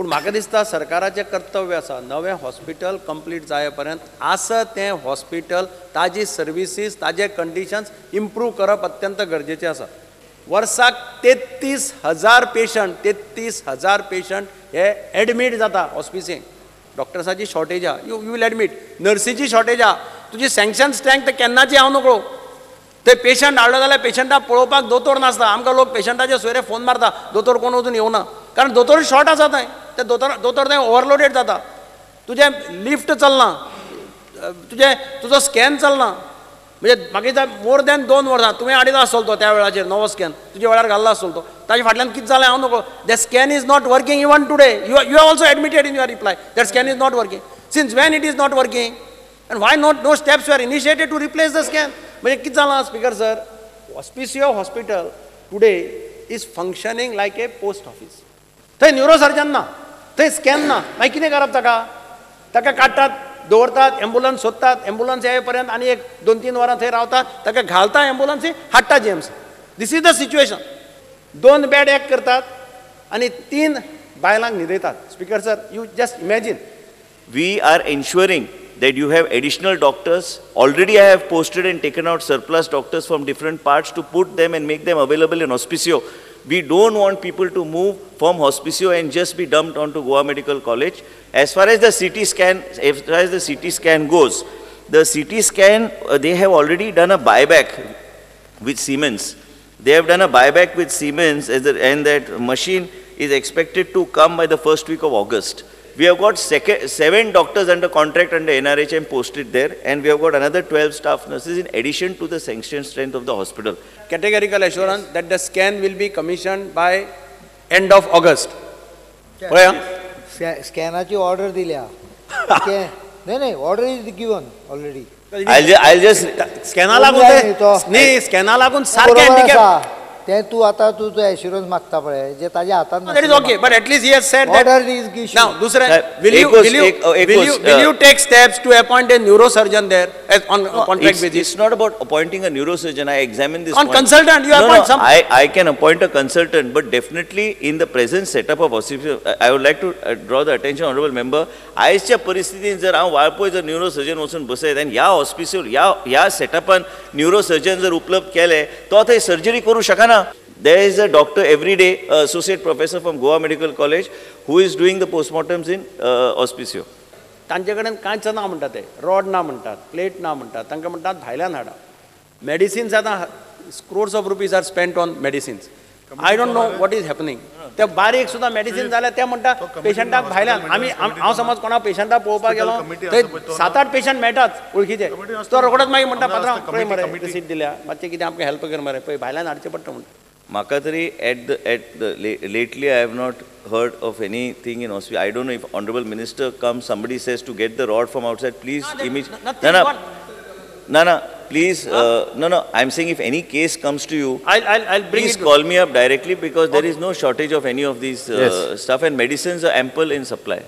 पूण म्हाका दिसता सरकाराचें कर्तव्य आसा नवें हॉस्पिटल कंप्लीट जाय पर्यंत आसा तें हॉस्पिटल ताजी सर्विसीस ताजे कंडिशन्स इम्प्रूव करप अत्यंत गरजेचें आसा. वर्साक 33,000 पेशंट 33,000 पेशंट हे एडमीट जाता हॉस्पिसींत. डॉक्टर्साची शॉर्टेज आहा, you will admit, नर्सीची shortage आहा, तुजी सँक्शन स्ट्रेंथ केन्नाची हांव नकळो. ते पेशंट हाडलो जाल्यार पेशंटाक पळोवपाक दोतोर नासता. आमकां लोक पेशंटाचे सोयरे फोन मारता, दोतोर कोण वचून येवना, कारण दोतोर शॉर्ट आसा थंय. ते दोतोर थंय ओवरलोडेड जाता. तुजें लिफ्ट चलना, तुजें तुजो स्कॅन चलना. म्हणजे म्हाका मोर दॅन 2 वर्सां तुवें हाडिल्लो आसतलो तो त्या वेळाचेर नवो स्कॅन तुज्या वेळार घाल्लो आसतलो तो, ताजे फाटल्यान कितें जालें हांव नकळो. The scan is not working even today. You have also admitted in your reply that scan is not working. Since when it is not working and why not no steps were initiated to replace the scan? म्हणजे कितें जालां speaker sir, Hospicio hospital today is functioning like a post office. थंय neurosurgeon ना, थंय scan ना, मागीर कितें करप ताका? ताका काडटात, दवरतात, एम्बुलन्स सोदतात, एम्बुलन्स येय पर्यंत आनी एक 2-3 वरां थंय रावतात, ताका घालता एम्बुलन्सी, हाडटा GMC. This is the situation. 2 bed एक करतात आनी 3 बायलांक न्हिदयतात. Speaker sir, you just imagine. We are ensuring that you have additional doctors. Already I have posted and taken out surplus doctors from different parts to put them and make them available in Hospicio. We don't want people to move from Hospicio and just be dumped onto Goa Medical College. As far as the CT scan, as far as the CT scan goes, the CT scan, they have already done a buyback with Siemens. They have done a buyback with Siemens, and that machine is expected to come by the first week of August. We have got 7 doctors under contract under NRHM posted there, and we have got another 12 staff nurses in addition to the sanctioned strength of the hospital. Categorical assurance that the scan will be commissioned by end of August. Scanachi order दिल्या. नाही, order is given already. I'll just स्कॅना लागून नाही, स्कॅना लागून सारकें handicap. ते तू आता तू जो एश्युरन्स मागता पळय जे ताज्या हातान. That is okay, but at least he has said that order is issued. Now दुसरें, will you take steps to appoint a neurosurgeon there as on contract basis? It's not about appointing a neurosurgeon. I examine this on consultant. You appoint some. I can appoint a consultant, but definitely in the present setup of hospital, I would like to draw the attention honourable member. आयच्या परिस्थितीन जर हांव वाळपय जर neurosurgeon वचून बसयत आनी ह्या hospital ह्या सेटअपान neurosurgeon जर उपलब्ध केले तो थंय सर्जरी करूं शकना. There is a doctor every day, associate professor from Goa Medical College, who is doing the postmortems in Hospicio. तांचे कडेन कांयच ना म्हणटात ते, रॉड ना म्हणटात, प्लेट ना म्हणटात, तांकां म्हणटात भायल्यान हाडा. मेडिसिन्स आतां crores of rupees are spent on medicines. I don't know what is happening. ते बारीक सुद्दां मेडिसीन जाल्यार ते म्हणटा पेशंटाक भायल्यान. आमी हांव समज कोणा पेशंटाक पळोवपाक गेलो थंय 7-8 पेशंट मेळटात वळखीचे, तो रोखडोच मागीर म्हणटा पात्रांव पळय मरे रिसीट दिल्या, मातशें कितें आमकां हेल्प कर मरे, पळय भायल्यान हाडचें पडटा म्हणटा. म्हाका तरी at the lately I have not heard of anything in hospital. I don't know if honourable minister comes, somebody says to get the rod from outside, please image. ना ना, please, no, no, I'm saying if any case comes to you, I'll bring please it. Call me up directly, because there is no shortage of any of these stuff, and medicines are ample in supply.